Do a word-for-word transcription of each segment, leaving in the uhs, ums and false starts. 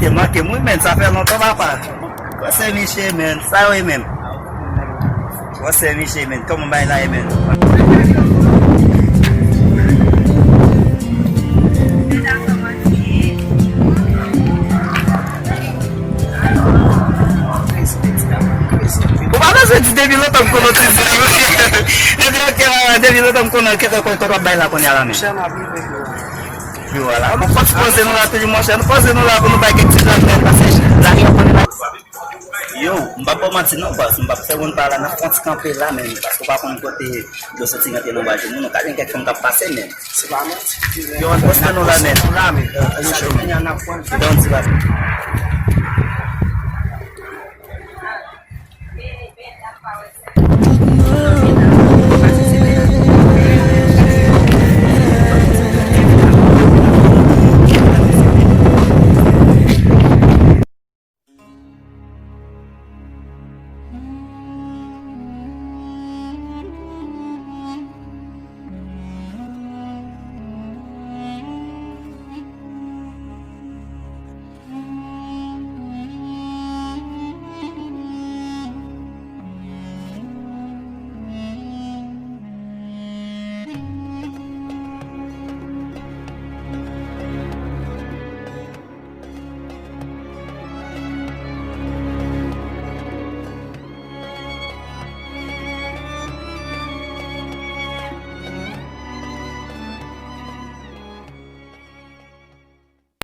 Te manke m wi, men, sa fè lontan, papa. Kòman se Miche, men? Sa yo ye menm? Kòman se Miche, men? Kòman bagay la ye, men? Ou pa bezwen di depi lontan m konnen ti zi. Depi lontan, depi lontan m konnen kèk kote w ap bay la kounye a la, men. Yo, ala, nou fòk poze nou la toujou, monchè. Nou poze nou la pou nou bay kèk ti jan nèt, paske lajan konnen la. Yo, m p ap ba w manti non, baz. M p ap fè moun pa la nan fon ti kanpe la, men, paske w pa konn kote dlo soti rantre nan bajou moun. Ou ka jwenn kèk fanm k ap pase, men. Se pa manti. Yo, ann poste nou la, men. Sa nou kounye a n ap pran. Donn ti la.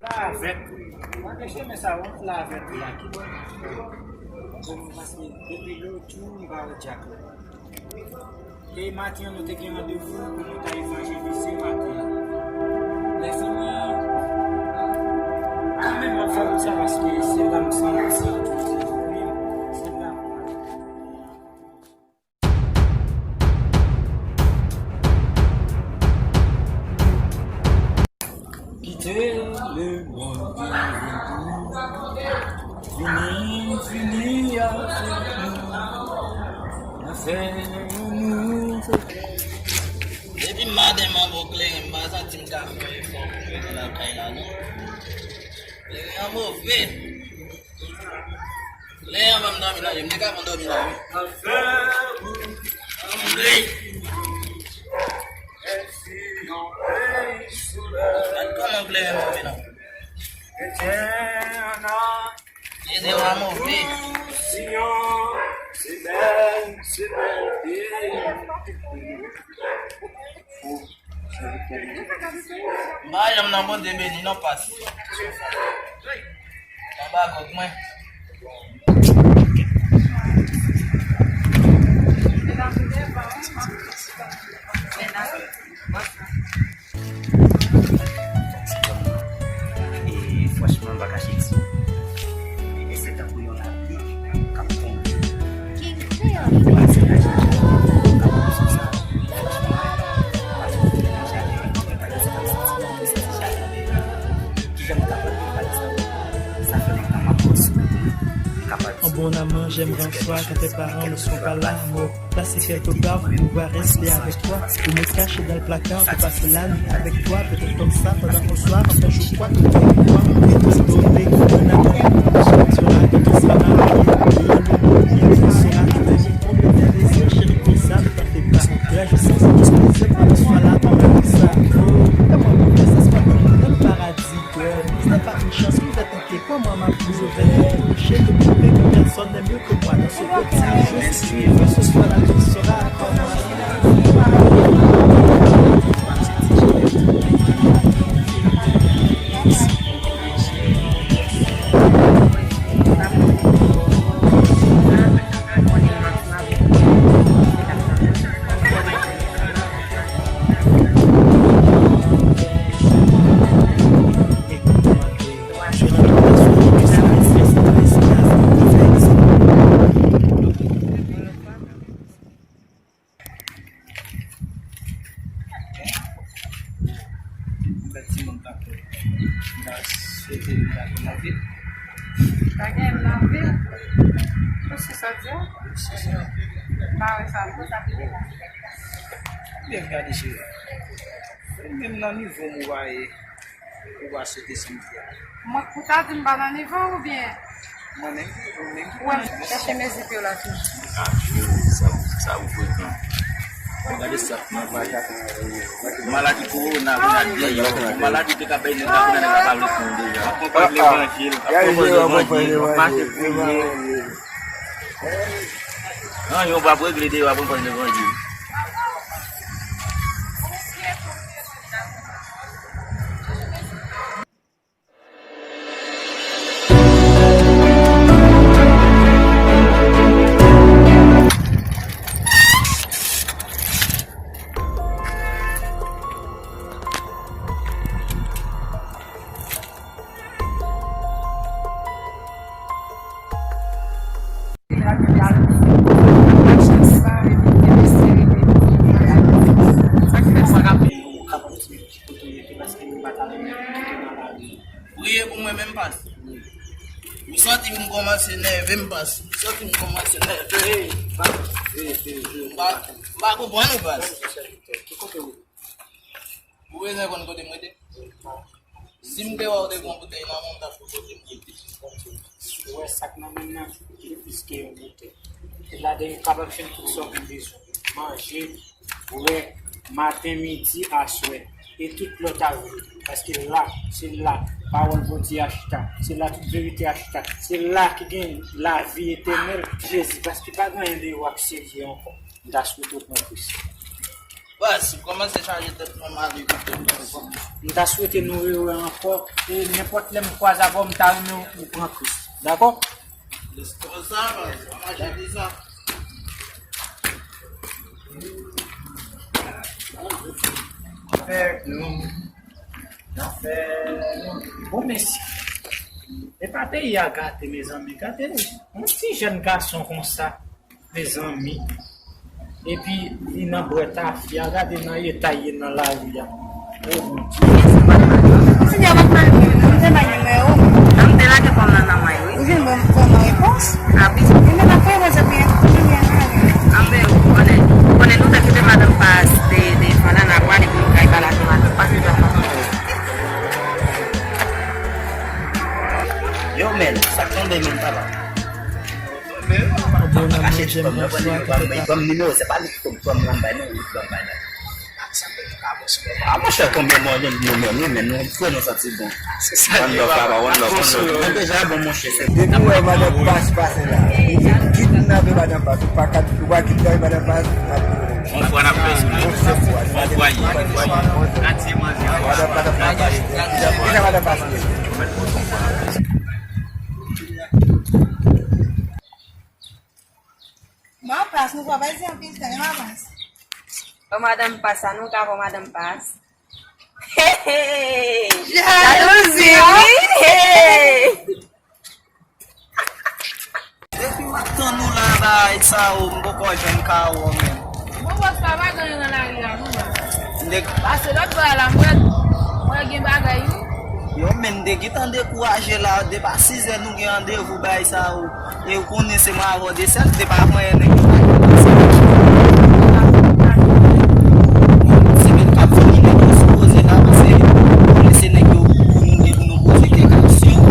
Lavèt. Mwen gen chemen sa wont lavèt la ki bon. Bon, paske depi lòt jou m pa wè Dyak la. E maten an nou te gen randevou pou nou ta evanjelize maten an. Lèfini an, kanmenm m ap fè wout sa paske se la m santi tou se la. Kite lemonn vini, vini avèk nou. Afè nou se. Depi maten m anba kleren, m pa santi m ka fè efò pou m rete lakay la, non. Kleren an move. Kleren an ban m dòmi nan je, m te ka pran dòmi nan, wi. Anmwey. Gad kòman kleren move non. Jezi wa move. M pa janm nan Bondye beni non pas. Anba kòk mwen. E franchman, m pa kache di. E se tankou yon lavi k ap tonbe. Kijan m kapab pale sa? Sa fè lontan m ap pran sou mwen. Kapab di. En bon amant, j'aimerais en soir quand tes parents ne sont pas là, mort. Passer quelque part pour pouvoir rester avec toi. Ou me cacher dans le placard pour passer la nuit avec toi. Peut-être comme ça, pendant qu'on soir, enfin, je crois que tu es moi. Et tout donner, un amour, tu seras quand on sera marié. Et un amour qui sera toujours comme le plaisir, chérie, comme ça, ne t'en fais pas. Là, je sens que tu me dis, que tu sois là, comme ça. Oh, comment on peut faire ça, c'est pas comme dans le paradis. Girl, ce n'est pas une chance, vous êtes inquiet. Comment ma boule ouverte est touchée, ne prouver que personne n'est mieux que moi dans ce petit jeu. Si tu veux, ce soir la vie sera à toi. Yon bèl timoun tankou w. M ta swete li ta gen nan vil. Ta gen nan vil? Ou si sa di a? Si, si. M pa wè sa, m konn sa vle di. Byen gade cheri. Menm nan nivo m ou pa ye, ou pa swete sanm fè a. Mwen pou ta di m pa nan nivo oubyen? Mwen menm, mwen menm. Ou wè m chèche mezi pye w la toujou. Ah, cheri, sa, sa ou frekan. Gade sa, nan paj. Maladi kowona vin ak deyò. Maladi te ka bay nèg la, kounye a nèg la pa vle pran deja. Ap pran levanjil, ap pran levanjil, ap mache priye. Anyen w p ap regle deyò, ap pran levanjil. Priye pou mwen menm, pas. Ou santi m kòmanse nève m, pas. Ou santi m kòmanse nève. M pa, m pa konprann ou, pas. Ou bezwen konn kote m rete? Si m te wè w te gen yon boutèy nan men w, m t ap konn kote m rete. Ou wè sa k nan men m nan, li plis ke yon boutèy. E ladan yo kapab jwenn tout sa w gen bezwen. Manje, bwè, maten, midi, aswè. E tout lòt avni. Paske la, se la, pawòl Bondye a chita. Se la tout verite a chita. Se la ki gen lavi etènèl, Jezi. Paske pa gen anyen deyò k serye ankò. M ta swete w pran Kris. Baz, ou kòmanse chaje tèt mwen mal, epi te mwen ankò. M ta swete nou rewè ankò, e nenpòt lè m kwaze avè w, m ta renmen w pran Kris. Dakò? Konsa, baz, pa mache konsa. Fè nou. N ap fè nou. Bon, mesye. E pa peyi a gate, mezanmi. Gade yon ti jèn gason konsa. Mezanmi. Epi li nan bwè tafya, gade nan eta l ye nan lari a. O Bondye. Ou fini avèk mari w, ou te bay nimewo m. An m te lage kòm nan nan may, wi. Ou vin ban m vrèman repons? A wi. Ebyen, n ap fè rezon byen, toujou byen mari. Anben, ou konnen, ou konnen nou te kite madanm pa de, de fana n a pwale pou nou kay pale ak madanm pa se sa. Yo, men, sa k tonbe, men, papa? Mwen kache ti fanm nan, pran nimewo, pran nimewo, se pa li ki fòk pran m nan bay non, li pran bay la. Ah, monchè, konbyen mwa nou menm, wi, men nou frè nou santi bon. One love, papa, one love, one love. Nou deja bon, monchè, se depi w wè madan Pas pase la, li di kidnape madan Pas, ou pa ka, ou pa kidnape madan Pas, ou pa On fwa n ap fè sou li. On fwa, on fwa ye, on fwa ye. Madan Pas ap pase. Kisa madan Pas ye? Madan Pas, nou pa bay di anpil tan, e madan Pas. Bon, madanm Pas, sa nou ka bon, madanm Pas. Jalouzi, wi. Depi m ap tann ou la, bagay sa yo, m poko janm ka wè w menm. Bon, bòs, pa, pa gen anyen nan lari a, non, bòs. Pase lòt bò a la, m wè, m wè gen bagay, wi. Yo, men, m te gentan dekouraje la, depi a sizè nou gen randevou, bagay sa yo. E ou konnen se mwen avè w de sèl, te pa mwen nèg yo pa gen pase. Semèn k ap vini, nèg yo sipoze la, pase konnen se nèg yo pou nou gen pou nou poze kèk aksyon.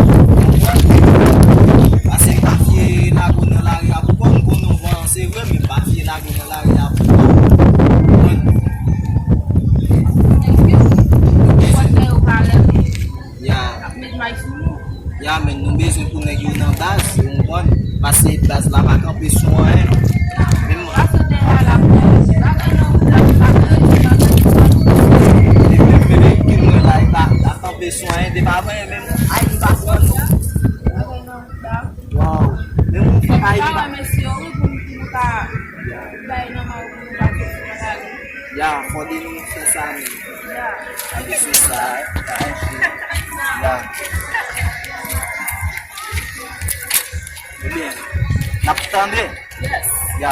Pase m pa vye lage w nan lari a pou kò m, m konnen w vanse vre, men m pa vye lage w nan lari a pou kò m. Konprann? Eskize. Fòk nèg yo pa renmen. Ya. Ap met may sou nou. Ya, men nou bezwen pou nèg yo nan baz, ou konprann? Pase baz la pa kanpe sou anyen. Menm ki mwen la, li pa, pa kanpe sou anyen, te pa mwen menm. Ay, li pa pran nou. Waw. Men moun fè pa, li pa. Ya, fò de nou fè sa menm. Ya. Gade sou sa, eh. Ya. Ebyen, n ap tande? Ya.